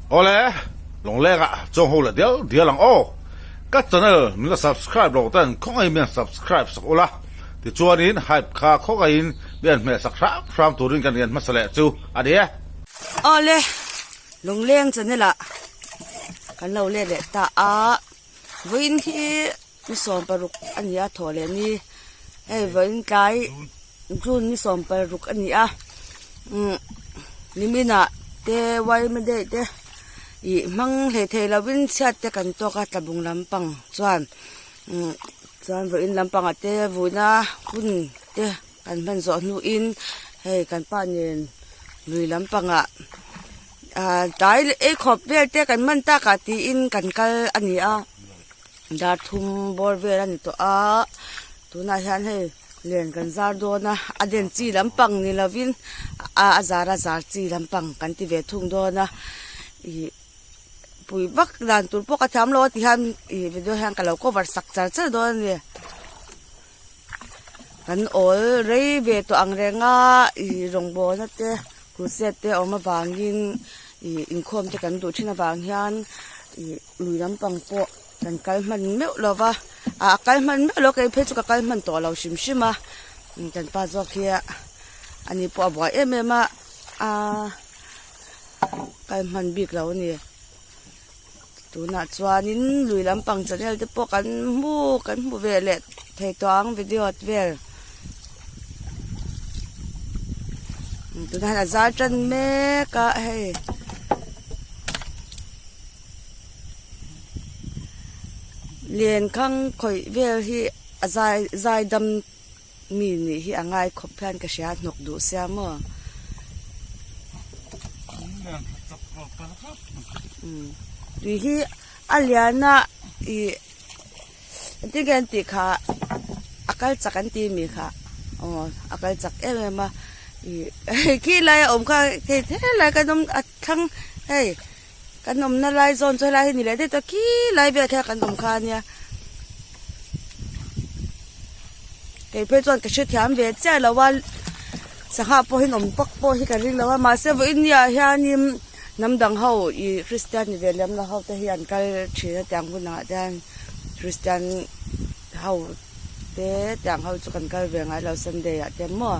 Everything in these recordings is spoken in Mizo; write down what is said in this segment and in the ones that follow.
Awle, Lawngleng ah chuang ho leh dial dial ang aw. Ka channel min la subscribe lo ten khawngaihin min han subscribe sak ula, tichuanin hype kha khawngaihin min han hmeh sak hram hram turin kan rian hmasa leh chu a ni e. Awle, Lawngleng channel ah kan lo let leh ta a, vawiin hi ni 16 a ni a thawh leh ni, hei vawiin tlai June ni 16 a ni a, umm niminah te yma day te ih hmang hlei thei lovin chhiat te kan tawk a tlabung lampang chuan umm chuan vawiin lampangah te vuina hun te kan hman zawh hnuin hei kan pa nen lui lampangah ah tlai ei khawp vel te kan hman takah tiin kan kal a ni a dar thum bawr vel a ni tawh a tunah hian hei len kan zar dawn a a den chi lampang ni lovin a zar a zar chi lampang kan ti ve thung dawn a ih pui vak dan tur pawh ka thiam lo a ti hian ih video hian ka lo cover sak char char dawn a ni. Kan awl rei ve tawh ang reng a ih rawngbawlna te crusade te a awm avangin ih inkhawm te kan duh thin avang hian ih lui lampang pawh kan kal hman meuh lo va ah a kal hman meuh lo kei phei chu ka kal hman tawh lo hrim hrim a kan pa zawk hi ani pawh a buai em em a aa kal hman bik lo a ni. Tunah chuanin lui lampang channel te pawh kan hmu kan hmu ve leh thei tawh ang video vel tunah hian a zar tan mek a hei lenkhang khawih vel hi a zai zai dam mi nih hi a ngai khawp hian ka hria hnawk duh sia maw tui hi a lian a ih engtin nge an tih kha a kal chak an ti mi kha aw a kal chak em em a ih hei khi lai a awm kha hei helai kan awm a thlang hei kan awmna lai zawn chu helai hi ni leh daih tawh khi lai vel kha kan awm kha a nia. Kei phei chuan ka hrethiam ve chiah lo a sangha pawh hi an awm vak pawh hi ka ring lo a mahse vawiin ni ah hianin hnam dang ho ih christian ni ve lem lo ho te hi an kal thin a tiang hun angah te hian christian ho te tiang ho chu kan kal ve ngai lo sunday ah te maw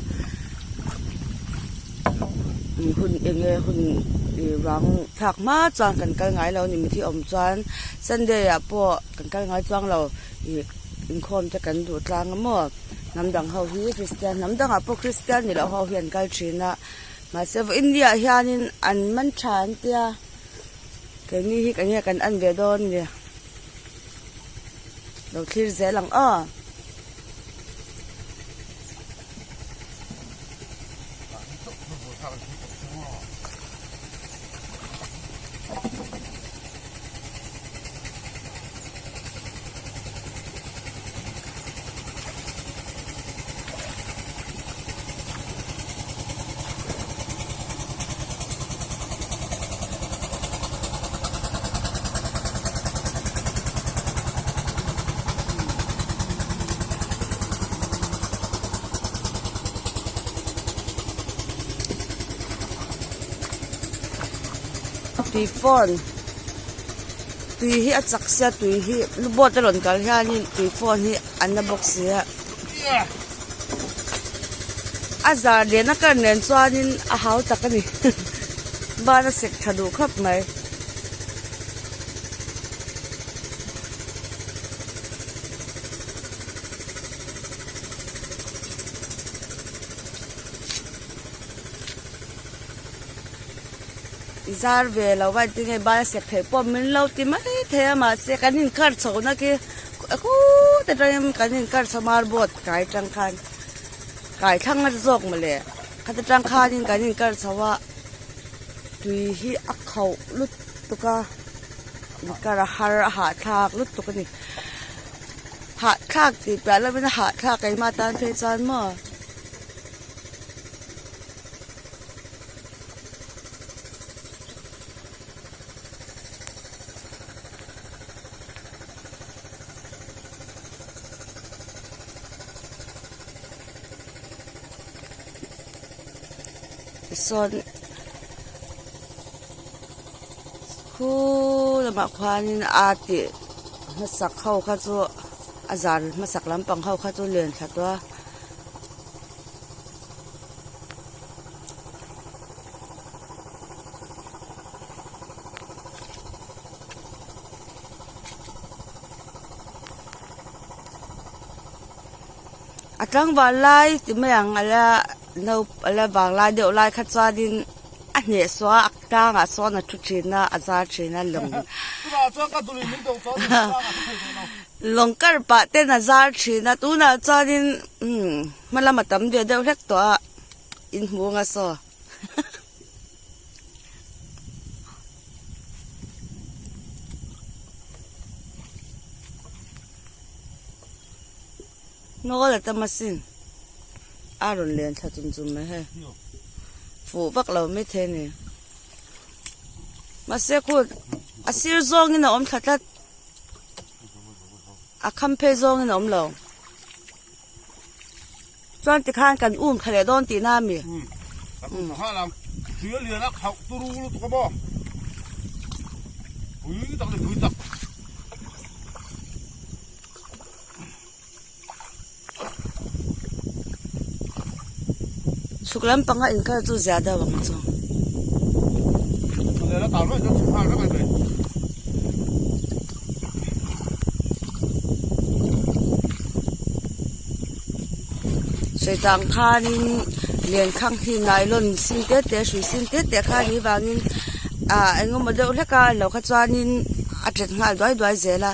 hun eng nge hun ih ruang thlak hma chuan kan kal ngai lo a ni mithi awm chuan sunday ah pawh kan kal ngai chuang lo ih. Inkhawm te kan duh tlang a maw? Hnam dang ho hi Kristian hnam dangah pawh Kristian ni loh ho hi an kal thin a, mahse vawiin ni ah hianin an man tha an tia, keini hi kan nge kan en ve dawn a ni, lo thlir zel ang aw. Tui fawn tui hi a chak sia tui hi lu boat a rawn kal hianin tui fawn hi a na bawk si a a zar lian a kar nen chuanin a hau tak a ni ban a sek tha duh khawp mai. I zar ve lo va engtin nge bal a sek theih pawh min lo ti mai thei a mahse kan inkar chhohna khi khut atangin kan inkar chho mar boat kai atang khan kai thlang nasa zawk mawle khata tang khanin kan inkar chho a tui hi a khauh lutuk a inkar a har a hahthlak lutuk a ni hahthlak tih piah lovin a hahthlak keimah tan phei chuan maw. Tisawn. Khu lamah khuanin a tih hmasak ho kha chu a zan hmasak lampang ho kha chu len thla tawh a. A tlangval lai ti mai ang a la no a la vang lai deuh lai kha chuanin a hnehsawh a a tlangah sawn a thu thin a a zar thin a lawng lawng kar pah ten a zar thin a tunah chuanin umm hma lam a tam ve deuh hlek tawh a inhmu anga saw. Hnawl a tam asin a rawn len thla chum chum mai hei fuh vak lo maithei a ni mahse khu a sir zawngin a awm thla tlat a kham phei zawngin a awm lo chuan tikhan kan um thla leh dawn tihna a mi. Chhuk lampanga inkal chu zia deuh ang chu. Sawi tang khanin lenkhang hi nylon sin te te hrui sin te te kha a nih vangin ah eng emaw deuh hlek a lo kha chuanin a tet nghal duai duai zel a.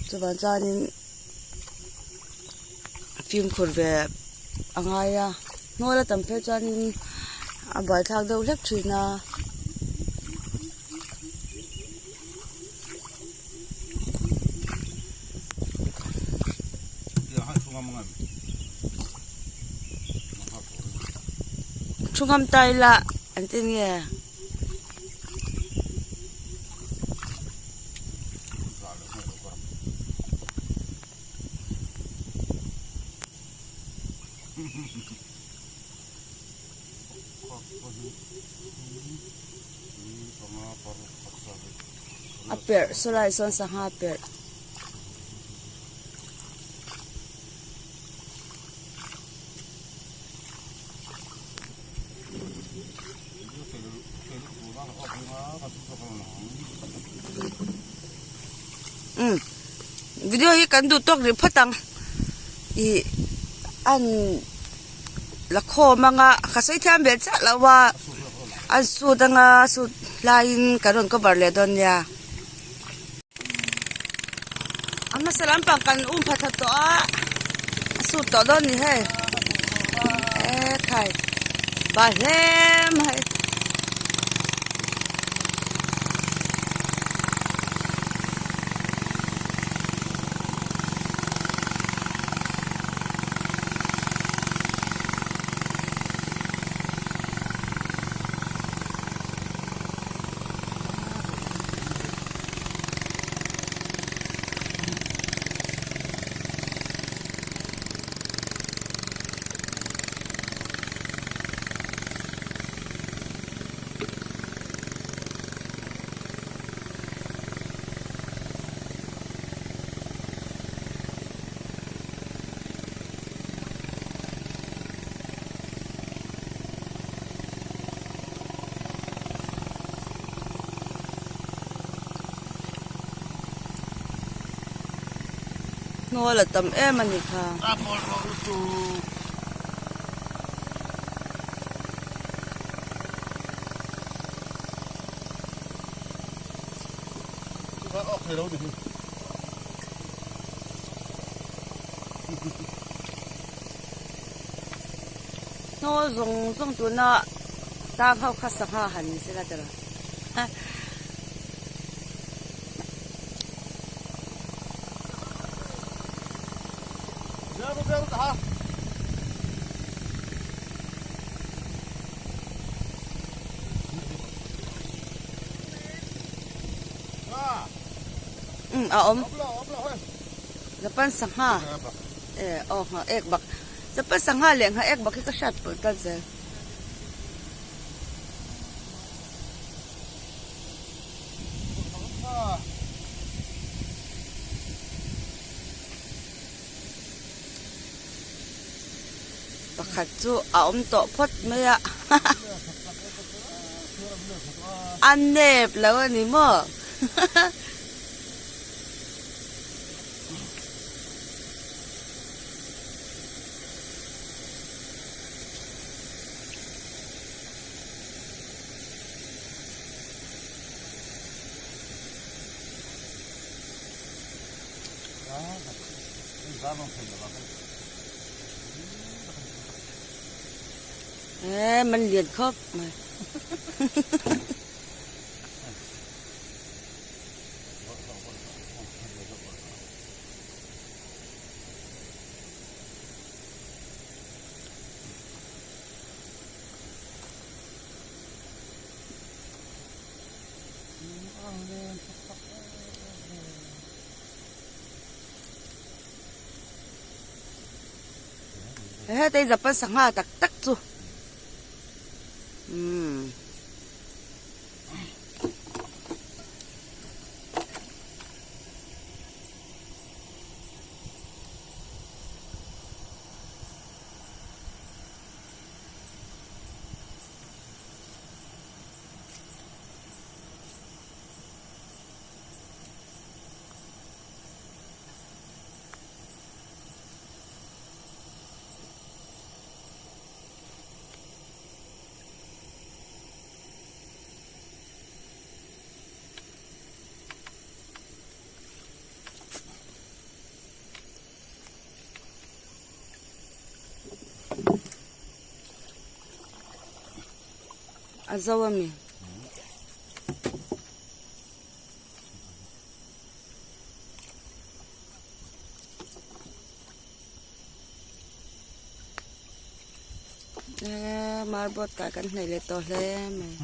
Chuvang chuanin fimkhur ve a ngai a hnuai la tam phei chuanin a buaithlak deuh hlek thin a. Thu ngam ta ila an ti nge. A perh sawlai sawn sangha perh. Umm video hi kan duh tawk rih phawt ang ih an la khawm anga ka sawi thiam ve chiah lo a an sut anga sut laiin kan rawn cover leh dawn nia. A hmasa lampang kan um pha thla tawh a a sut tawh dawn ni hei ekhai ba hle mai. Hnual a tam em a ni kha. Hnual zawng zawng tuna tang ho kha sangha han ni sela tira. Um a awm Japan sangha e aw ngha ek bak Japan sangha leh ngha ek bak hi ka hriat pawlh tlat zel. Pakhat chu a awm tawh phawt mai a. A nep lo a ni maw? Ee man lian khawp mai. Heta hi Japan sangha tak tak chu umm. A zo a mi. Eee marbot kai kan hnaih leh tawh hle mai.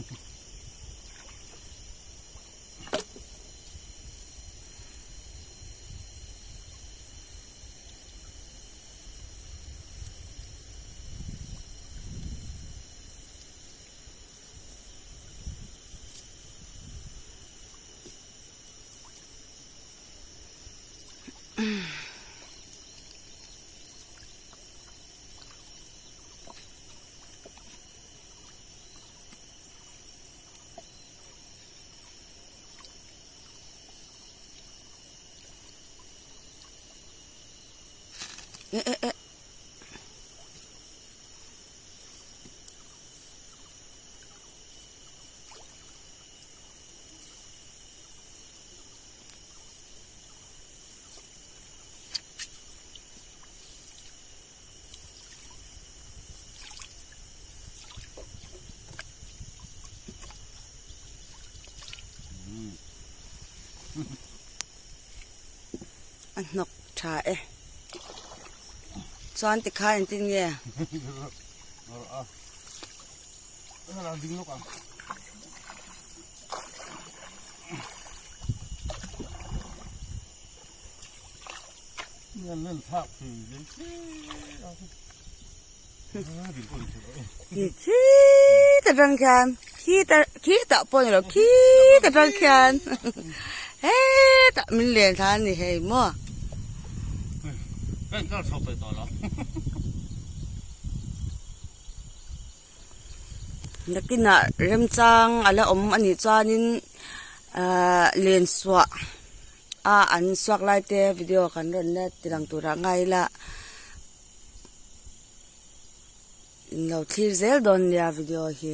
Eh eh eh. A hnawk tha e. Chuan tikha engtin nge? Khi ta tang khian khi ta khi tah pawh a ni lo khi ta tang khian hetah min len thla a ni hei maw. Nakinah remchang a la awm a nih chuanin ahh len suah a an suak lai te video kan rawn la ti lang turah ngai ila in lo thlir zel dawn nia video hi.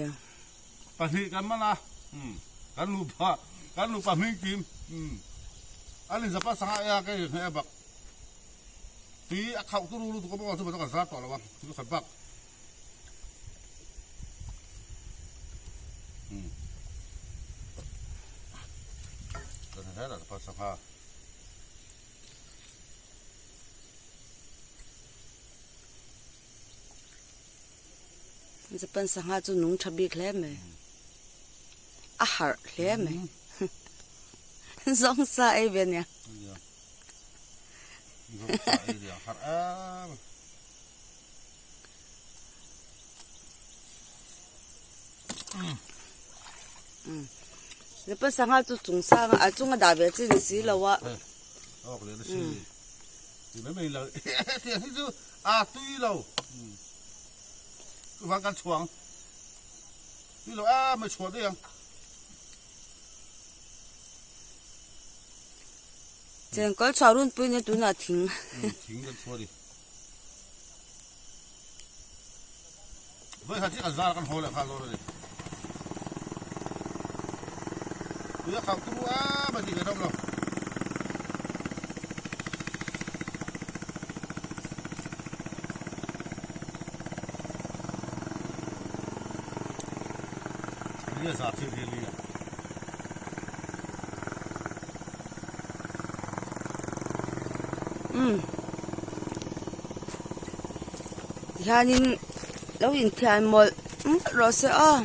Pahnih kan man a, kan nupa kan nupa hming kim an inzapa sangha e a ka inhne a bak tui a khauh turu lutuk a bawk ang chu kan zar tawh lo a chu khat bak. Japan sangha chu nung tha bik hle mai a harh hle mai zawng sa ei ve nia. Japan sangha chu chung sang a chunga dah ve chi ni si lo a. Chuvang kan chhuang. Tui lo em mai chhuah daih ang. Chengkawl chhuah runpui nia tunah thing. Thing kan chhuah a ni. Vawikhat hi kan zar kan haw leh nghal dawn a ni. Tui a khauh turu em a tih ve dawm lo. Nia zar thil hi lia. Umm. Tihianin lo inthian mawlh mawlh rawh se aw.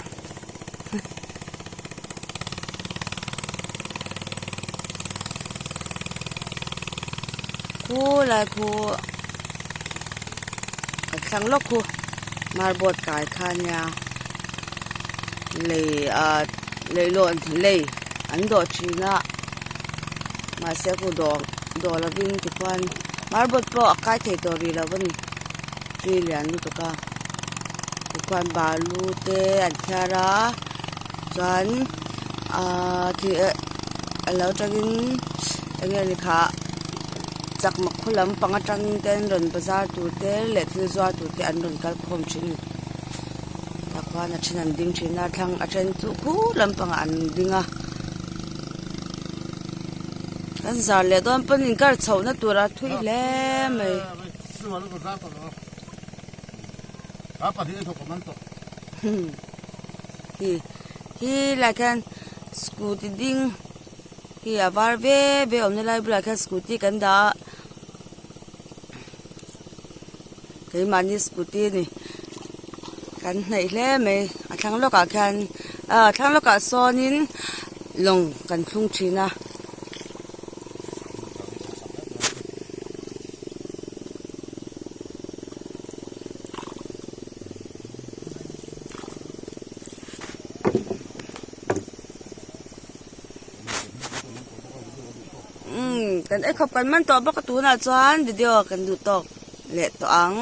Khu lai khu ka thlang lawk khu marboard kai kha nia lei ah leihlawn lei an dawh thin a mahse khu dawh dawh lovin tikhuan marboard pawh a kai thei tawh rih lo a ni tui lian lutuk a tikhuan balu te an thiar a chuan ahh thih eh a lo tangin eng nge ni khah chakma khaw lampang atang te an rawn bazar tur te leh thil zuar tur te an rawn kal khawm thin a ni tah khuan a then an ding thin a thlang a then chu khu lampangah an ding a kan zar leh dawn pawn inkar chhohna tur a thui hle mai. Hi hi lai khian scooty ding hi a var ve ve awmna lai bulah khian scooty kan dah a keimahni scooty a ni kan hnaih hle mai a thlang lawkah khian ah a thlang lawkah sawnin lawng kan thlung thin a. Umm kan ei khawp kan man tawh bawk a tunah chuan video kan duh tawk leh tawh ang.